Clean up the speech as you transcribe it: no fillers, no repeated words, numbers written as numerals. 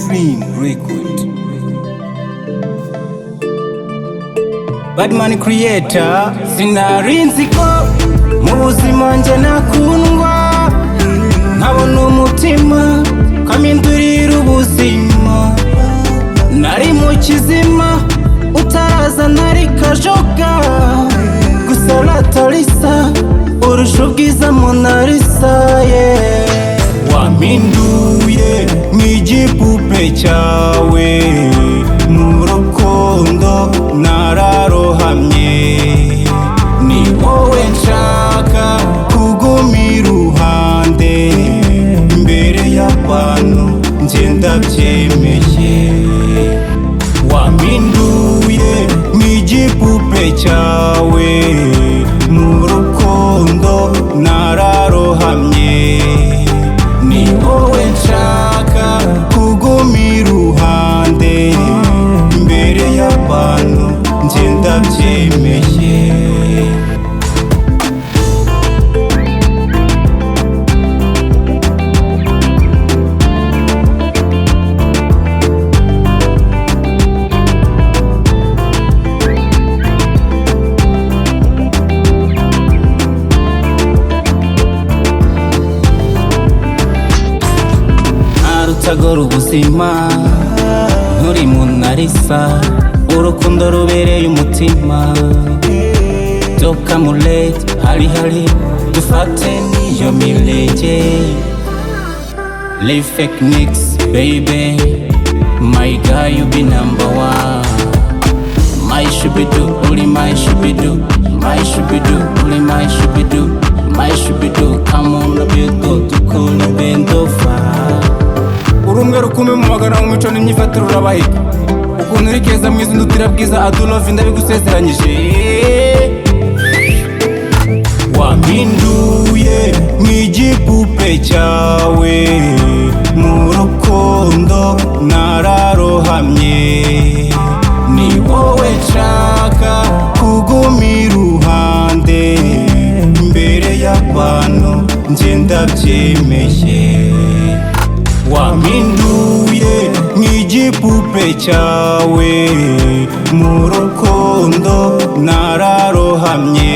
Dream Record. Badman Creator, sinari nzi ko mu buzima njye nakundwa, nkabona umutima ukamindurira ubuzima. Nari mu kizima utaraza, nari kajoga, gusa ratarisa urusha ubwiza Monalisa, yeah. Wampinduye nk'igipupe cyawe, mu rukundo nararohamye. Ni wowe nshaka kuguma iruhande, imbere y'abantu njye ndabyemeye. Wampinduye nk'igipupe cyawe, mu rukundo nararohamye. Ni wowe nshaka kuguma iruhande, imbere y'abantu njye ndabyemeye. Ntarutagora ubuzima nturi Monalisa, urukundo rubereye umutima. Doka mulete hari hari dufate niyo mirenge. Live fake nix baby, my guy, you be number one. My shubidu uri, my shubidu, my shubidu uri, my shubidu, my shubidu. Come on bego, dukora bendofa. Uri umwe rukumbi mu magana, mu mico n'imyifatire urabahiga. Ukuntu uri keza mwiza, undutira bwiza adulove, ndabigusezeranyije. Wampinduye nk'igipupe cyawe, mu rukundo nararohamye. Ni wowe nshaka kuguma iruhande, imbere y'abantu njye ndabyemeye. Wampinduye nk'igipupe cyawe, mu rukundo nararohamye.